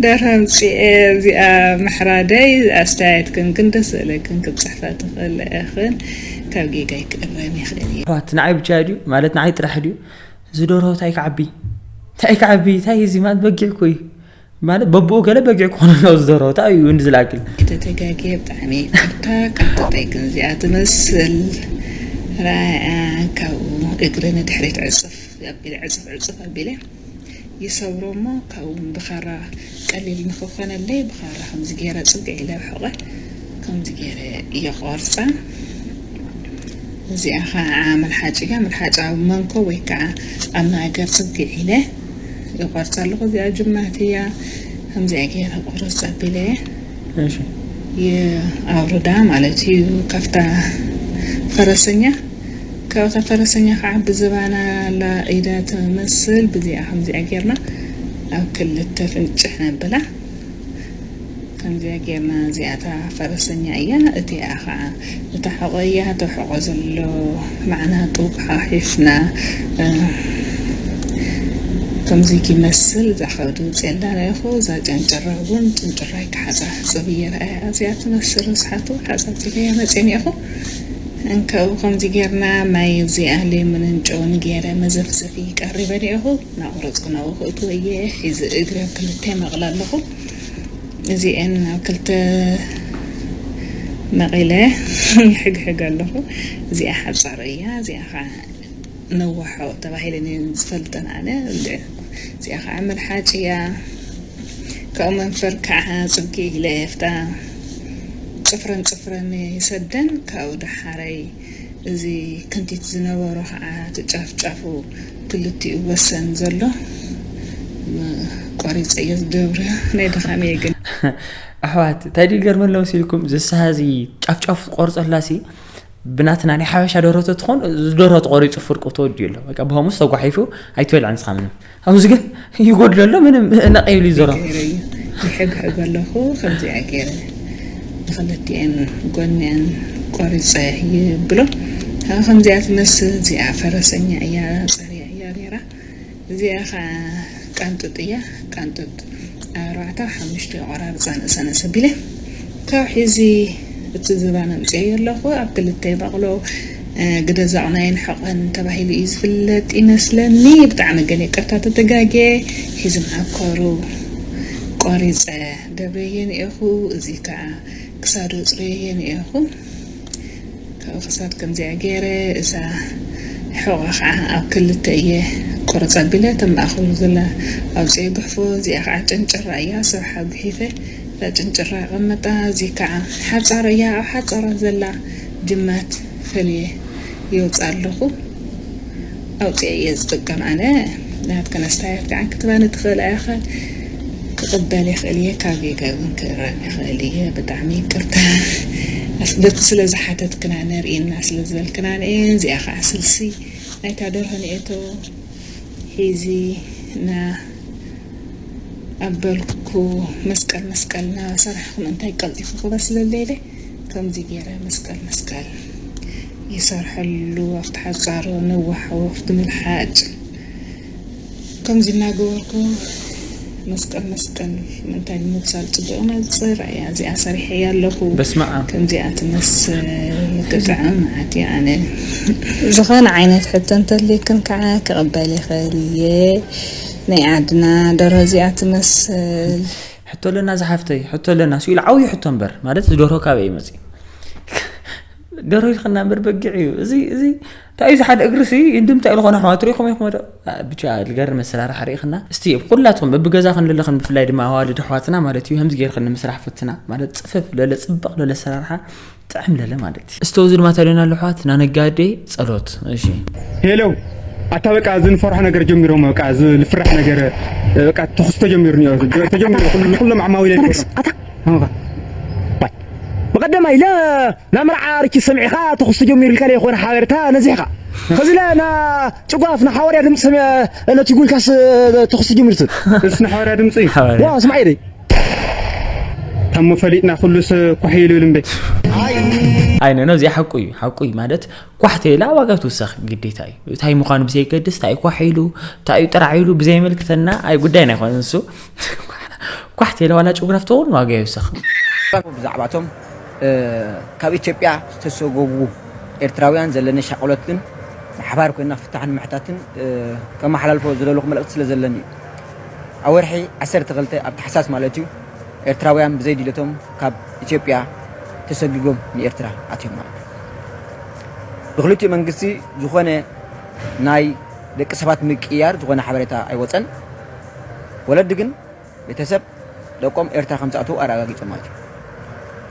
ደርሆ ኣምፂኤ እዚኣ ምሕራደይ ኣስተያየትክን ግን ደስ ዝለክን ክትፅሕፋ ትኽእል ኢኽን። ካብ ጌጋይ ክእረም ይኽእል እየ። ኣሕዋት ንዓይ ብቻ ድዩ ማለት ንዓይ ጥራሕ ድዩ? እዚ ደርሆ እንታይ ክዓቢ እንታይ ክዓቢ እንታይ እዚ ማለት በጊዕ እኮ እዩ። ማለት በብኡ ገለ በጊዕ ክኾነና ዝደረወታ እዩ እንዲ ዝለኣክል። ተተጋግየ ብጣዕሚ ይቅርታ። ካብ ተጠይ ግን እዚኣ ትመስል። ራያ ካብኡ እግሪ ንድሕሪት ዕፅፍ ኣቢለ ዕፅፍ ዕፅፍ ኣቢለ ይሰብሮ እሞ ካብኡ ብኻራ ቀሊል ንክኾነለይ ብኻራ ከምዚ ገይረ ፅግዕ ኢለ ብሕቆ ከምዚ ገይረ ይቆርፃ። እዚኣ ከዓ መልሓጭ እያ። መልሓጭ ኣብ መንኮ ወይ ከዓ ኣብ ማእገር ፅግዕ ኢለ ይቆርፃ ኣለኹ። እዚኣ ጅማት እያ። ከምዚኣ ገይረ ቁርፅ ኣቢለ እሺ። ይኣውርዳ ማለት እዩ። ካብታ ፈረሰኛ ካብታ ፈረሰኛ ከዓ ብዝባና ኣላ ኢዳ ትመስል። ብዚኣ ከምዚኣ ጌርና ኣብ ክልተ ፍንጭሕ ነብላ። ከምዚኣ ጌርና፣ እዚኣታ ፈረሰኛ እያ። እቲኣ ከዓ እታ ሕቖ እያ። እቲ ሕቖ ዘሎ ማዕናጡ ሓሒፍና፣ እ፣ ከምዚ ይመስል። እዛ ከብዲ ውፅኤላ ኢኹ። እዛ ጨንጭራ እውን ጭንጭራይ ክሓፃ ሕፅብ እየ። ረኣያ እዚኣ ትመስል ርስሓቱ ሓፃፂበያ መፅእኒ ኢኹ። እንከው ከምዚ ጌርና ማይ እዚኣ ሌሞንን ጨውን ጌረ መዘፍዘፊ ቀሪበ እኒአኹ። እናቑረፅኩ ናብኡ ክእትዎ እየ። ሒዚ እግሪ ኣብ ክልተ መቕለ ኣለኹ። እዚአን ኣብ ክልተ መቒለ ይሕግሕግ ኣለኹ። እዚኣ ሓፃር እያ። እዚኣ ከዓ ነዋሖ ተባሂለን እየን ዝፈልጠን ኣነ። እዚኣ ከዓ መልሓጭ እያ። ካብኡ መንፈር ከዓ ጽብቂ ኢለ ፍታ ጽፍረን ጽፍረን ይሰደን። ካብኡ ደሓረይ እዚ ክንቲት ዝነበሮ ከዓ እቲ ጫፍ ጫፉ ክልቲኡ ወሰን ዘሎ ቆሪፀዮ ዝገብረ ናይ ድኻም እየ ግን። ኣሕዋት፣ እንታይ ድዩ ገርመሎ መሲልኩም? ዝስሃ እዚ ጫፍ ጫፍ ቆርፀላ ሲ ብናትና ናይ ሓበሻ ደርሆ ተትኾን፣ እዚ ደርሆ ተቖሪጹ ፍርቁ ተወዲኡ ኣሎ። በቃ ብኸምኡስ ተጓሒፉ ኣይትበልዕን ንስኻ ምንም። ኣብዚ ግን ይጎድሎ ኣሎ፣ ምንም ነቕ ይብል እዩ ዘሎ። ገይረ እዩ። ይሕግሕግ ኣለኹ፣ ከምዚኣ ገይረ ንኽልቲኤን ጎኒኤን ቆሪጸ ይብሎ። ኣብ ከምዚኣ ትመስል እዚኣ ፈረሰኛ እያ፣ ጸርያ እያ ነይራ። እዚኣ ኸዓ ቃንጥጥ እያ። ቃንጥጥ ኣርባዕተ ሓሙሽተ ቆራርፃ ንእሰ ንእሰ ቢለ ካብ ሒዚ እቲ ዝባን ኣምፅኤዮ ኣለኹ። ኣብ ክልተ በቕሎ፣ እ፣ ግደ ዛቕናይን ሕቐን ተባሂሉ እዩ ዝፍለጥ ይመስለኒ። ብጣዕሚ ገለ ይቅርታ ተተጋግየ። ሒዚ መዓኮሩ ቆሪፀ ደብረየ ነኤኹ። እዚ ከዓ ክሳዱ ኣፅረየ ነኤኹ። ካብ ክሳድ ከምዚኣ ገይረ፣ እዛ ሕቖ ከዓ ኣብ ክልተ እየ ቁርፅ ኣቢለ፣ እተን ማእኸሉ ዘላ ኣውፅኤ ጉሕፎ። እዚኣ ከዓ ጭንጭራ እያ፣ ስርሓ ጉሒፈ እታ ጭንጭራ ቀመጣ። እዚ ከዓ ሓፃሮ እያ፣ ኣብ ሓፃሮ ዘላ ጅማት ፈልየ የውፅእ ኣለኹ። ኣውፅኤ እየ ዝጥቀም ኣነ። ናትክን ኣስተያየት ከዓ ክትባኒ ትኽእላ ኢኻ። ክቕበል ይኽእል እየ፣ ካብ ጌጋ እውን ክእረም ይኽእል እየ። ብጣዕሚ ይቅርታ። ኣስ-፣ በቲ ስለ ዝሓተትክና ነርእየና ስለ ዝበልክና እየ። እዚኣ ከዓ ስልሲ ናይታ ደርሆ ንእቶ ሒዚ እና ኣበልኩ መስቀል መስቀል እናሰራሕኹም እንታይ ቀልጢፉ ክበስለለይ ኢለ ከምዚ ገይረ መስቀል መስቀል ይሰርሐሉ። ኣብቲ ሓጻሮ ነዋሕ ወፍቲ ምልሓጭ ከምዚ እናገበርኩ መስቀል መስቀል ምእንታይ ንምብሳል ጽቡቕ ይመጽእ። ራእያ እዚኣ ሰሪሐያ ኣለኹ። በስመ ኣብ። ከምዚኣ ትመስል ክትጥዕም መዓት እያ። ኣነ ዝኾነ ዓይነት ሕቶ እንተልይክን ከዓ ክቕበል ይኽእል እየ። ናይ ዓድና ደርሆ እዚኣ ትመስል። ሕቶ ኣለና ዝሓፍተይ፣ ሕቶ ኣለና። ስኢሉ ዓብዩ ሕቶ እምበር፣ ማለት እዚ ደርሆ ካበይ እዩ መፅዩ? ደርሆ ኢልክና እምበር በጊዕ እዩ። እዚ፣ እዚ እንታይ እዩ? እዚ ሓደ እግሪ ሲ እንድምታ ኢሉ ኾነ ኣሕዋት ርኢኹም ኢኹም ዶ? አ፣ ብቻ ልገርም ኣሰራርሓ ርኢኽና። እስቲ ኩላትኩም በብገዛኽን ለለኽን ብፍላይ ድማ ኣዋልድ ኣሕዋትና ማለት እዩ ከምዚ ጌርክን ንምስራሕ ፈትና። ማለት ጽፍፍ ለለ ጽብቕ ለለ ኣሰራርሓ ጥዕም ለለ ማለት እዩ። እስቲ እዚ ድማ ተሪና ኣሎ ኣሕዋት ናነጋዴ ጸሎት። እሺ። ሄሎ፣ ኣታ በቃ እዚ ንፈርሖ ነገር ጀሚሮም፣ በቃ እዚ ልፍራሕ ነገር፣ በቃ ተኹስ ተጀሚሩ፣ ተጀሚሩ፣ ኩሉ፣ ንኩሎም ዓማዊለ ኣታ፣ ኣታ፣ ኣታ። ባይ። ብቐደማይ ለ-፣ ና መርዓ ርኪ ሰሚዕኻ ተኹስ ተጀሚሩ ኢልካ ለይኾነ ሓበሬታ ነዚሕኻ። ከዚ ለ-፣ ና ጭጓፍ፣ ና ሓዋርያ ድምፂ ሰሚ-፣ ነቲ ጉልካስ ተኹስ ተጀሚሩ ትብል። እስ ንሓዋርያ ድምፂ? ሓዋርያ። ዋ፣ ስማዕ ኢለይ። ታሞ ፈሊጥና ኩሉ ሰብ ኳሕ ኢሉ ይብል እምበይ። ኣይ፣ ኖ፣ ኖ፣ እዚኣ ሓቁ እዩ፣ ሓቁ እዩ። ማለት ኳሕ ተይላ ዋጋ ትውሰኽ ግዴታ እዩ። እንታይ ምዃኑ ብዘይገድስ፣ እንታይ እዩ ኳሕ ኢሉ፣ እንታይ እዩ ጥራሕ ኢሉ ብዘይመልክተና፣ ኣይ ጉዳይና ኣይኮነን እሱ። ኳሕ ተይላ ዋላ ጭጉራፍ ትኸውን ዋጋ ይውሰኽ። ብዛዕባቶም፣ እ፣ ካብ ኢትዮጵያ ዝተሰጎጉ ኤርትራውያን ዘለኒ ሻቕሎት ግን ብሓባር ኮይና ፍታሕ ንምሕታትን፣ እ፣ ከመሓላልፎ ዝደለኹ መልእኽቲ ስለ ዘለኒ እዩ። ኣብ ወርሒ ዓሰርተ ክልተ ኣብ ታሕሳስ ማለት እዩ፣ ኤርትራውያን ብዘይ ድልየቶም ካብ ኢትዮጵያ ተሰጊጎም ንኤርትራ ኣትዮም ማለት እዩ። ብክልቲኡ መንግስቲ ዝኾነ ናይ ደቂ ሰባት ምቅያር ዝኾነ ሓበሬታ ኣይወፀን። ወለዲ ግን ቤተሰብ ደቆም ኤርትራ ከም ዝኣተዉ ኣረጋጊጾም ማለት እዩ።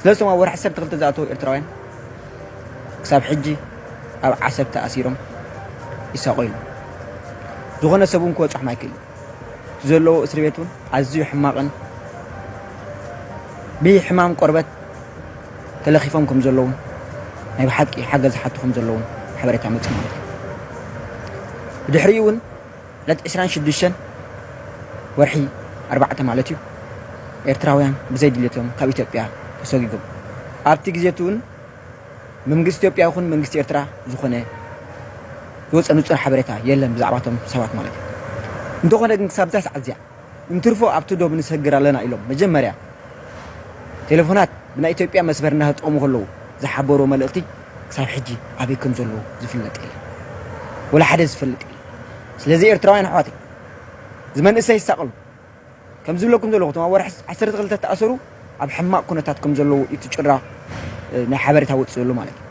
ስለዚ እቶም ኣብ ወርሒ ዓሰርተ ክልተ ዝኣተዉ ኤርትራውያን ክሳብ ሕጂ ኣብ ዓሰብ ተኣሲሮም ይሳቐዩ ኣለዉ። ዝኾነ ሰብ እውን ክበጽሖም ኣይክእልን። እቲ ዘለዎ እስሪ ቤት እውን ኣዝዩ ሕማቕን ብሕማም ቆርበት ተለኺፎም ከም ዘለዉን ናይ ብሓቂ ሓገዝ ዝሓቱ ከም ዘለዉን ሓበሬታ መጽእ ማለት እዩ። ብድሕሪኡ እውን ዕለት ዕስራን ሽዱሽተን ወርሒ ኣርባዕተ ማለት እዩ፣ ኤርትራውያን ብዘይ ድልየቶም ካብ ኢትዮጵያ ተሰጒጎም። ኣብቲ ግዜ እቲ እውን መንግስቲ ኢትዮጵያ ይኹን መንግስቲ ኤርትራ ዝኾነ ዝወፀ ንጹር ሓበሬታ የለን ብዛዕባቶም ሰባት ማለት እዩ። እንተኾነ ግን ክሳብ እዛ ሰዓት እዚኣ እንትርፎ ኣብቲ ዶብ ንሰግር ኣለና ኢሎም መጀመርያ ቴሌፎናት ብናይ ኢትዮጵያ መስመር እናተጠቐሙ ከለዉ ዝሓበሩ መልእኽቲ ክሳብ ሕጂ ኣበይ ከም ዘለዉ ዝፍለጥ የለን። ወላ ሓደ ዝፈልጥ የለን። ስለዚ ኤርትራውያን ኣሕዋተይ፣ እዚ መንእሰይ ይሳቐሉ። ከም ዝብለኩም ዘለኹ፣ እቶም ኣብ ወርሒ ዓሰርተ ክልተ ተኣሰሩ ኣብ ሕማቕ ኩነታት ከም ዘለዉ እቲ ጭራ፣ እ፣ ናይ ሓበሬታ ወፂኡ ዘሎ ማለት እዩ።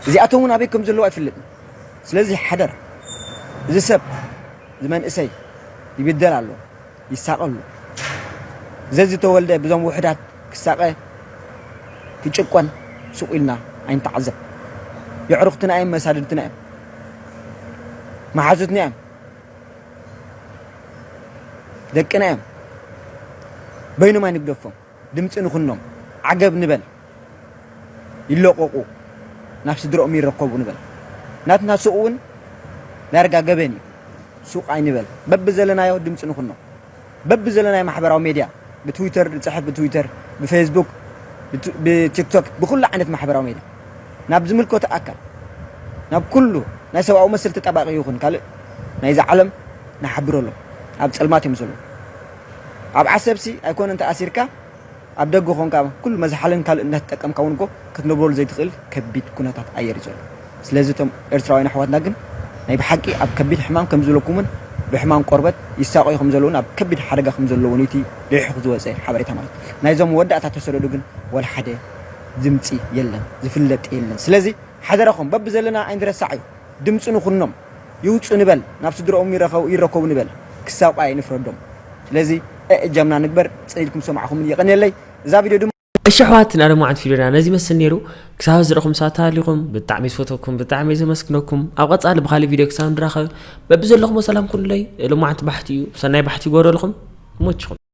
እዚኣቶም እውን ኣበይ ከም ዘለዉ ኣይፍለጥን። ስለዚ ሓደራ፣ እዚ ሰብ፣ እዚ መንእሰይ ይብደል ኣሎ፣ ይሳቐ ኣሎ። ዘዝተወልደ ብዞም ውሑዳት ክሳቐ፣ ክጭቆን ሱቕ ኢልና ኣይንተዓዘብ። የዕሩኽትና እዮም፣ መሳድድትና እዮም፣ መሓዙትና እዮም፣ ደቅና እዮም። በይኖም ኣይንግደፎም፣ ድምፂ ንኹኖም። ዓገብ ንበል፣ ይለቐቑ፣ ናብ ስድረኦም ይረከቡ ንበል። ናትና ሱቕ እውን ዳርጋ ገበን እዩ። ሱቕ ኣይንበል፣ በብዘለናዮ ድምፂ ንኹኖም። በብዘለናዮ ማሕበራዊ ሜድያ፣ ብትዊተር ንፅሕፍ፣ ብትዊተር፣ ብፌስቡክ፣ ብቱ-፣ ብቲክቶክ፣ ብኩሉ ዓይነት ማሕበራዊ ሜድያ ናብ ዝምልከቶ ኣካል፣ ናብ ኩሉ ናይ ሰብኣዊ መሰል ተጣባቂ ይኹን ካልእ ናይዛ ዓለም ንሓብረሎም። ኣብ ፀልማት እዮም ዘለዉ። ኣብ ዓሰብሲ ኣይኮነን ተኣሲርካ፣ ኣብ ደገ ኾንካ ኩሉ መዝሓልን ካልእ እንዳተጠቀምካ እውን እኮ ክትነብረሉ ዘይትኽእል ከቢድ ኩነታት ኣየር እዩ ዘሎ። ስለዚ እቶም ኤርትራውያን ኣሕዋትና ግን ናይ ብሓቂ ኣብ ከቢድ ሕማም ከም ዘለኩምን ብሕማም ቆርበት ይሳቐዩ ከም ዘለውን ኣብ ከቢድ ሓደጋ ከም ዘለውን እቲ ልሒኹ ዝወፀ ሓበሬታ ማለት እዩ። ናይዞም መወዳእታ ተሰደዱ ግን ወላ ሓደ ድምፂ የለን፣ ዝፍለጥ የለን። ስለዚ ሓደራኹም በብዘለና ኣይንረሳዕ እዩ። ድምፂ ንኹኖም፣ ይውፁ ንበል፣ ናብ ስድረኦም ይረኸቡ፣ ይረከቡ ንበል፣ ክሳቋ ኣይንፍረዶም። ስለዚ እእጃምና ንግበር። ፅን ኢልኩም ዝሰማዕኹምን የቐንየለይ። እዛ ቪድዮ ድማ እሺ ኣሕዋትና፣ ሎማዓንቲ ቪድዮና ነዚ ይመስል ነይሩ። ክሳብ ዝረኹም ሰባት ተሃሊኹም ብጣዕሚ ዝፈተኩም፣ ብጣዕሚ ዘመስግነኩም። ኣብ ቀጻሊ ብኻልእ ቪድዮ ክሳብ ንራኸብ በብዘለኹሞ ሰላም ኩኑለይ። ሎማዓንቲ ባሕቲ እዩ፣ ሰናይ ባሕቲ ይጎረልኩም። ይመችኹም።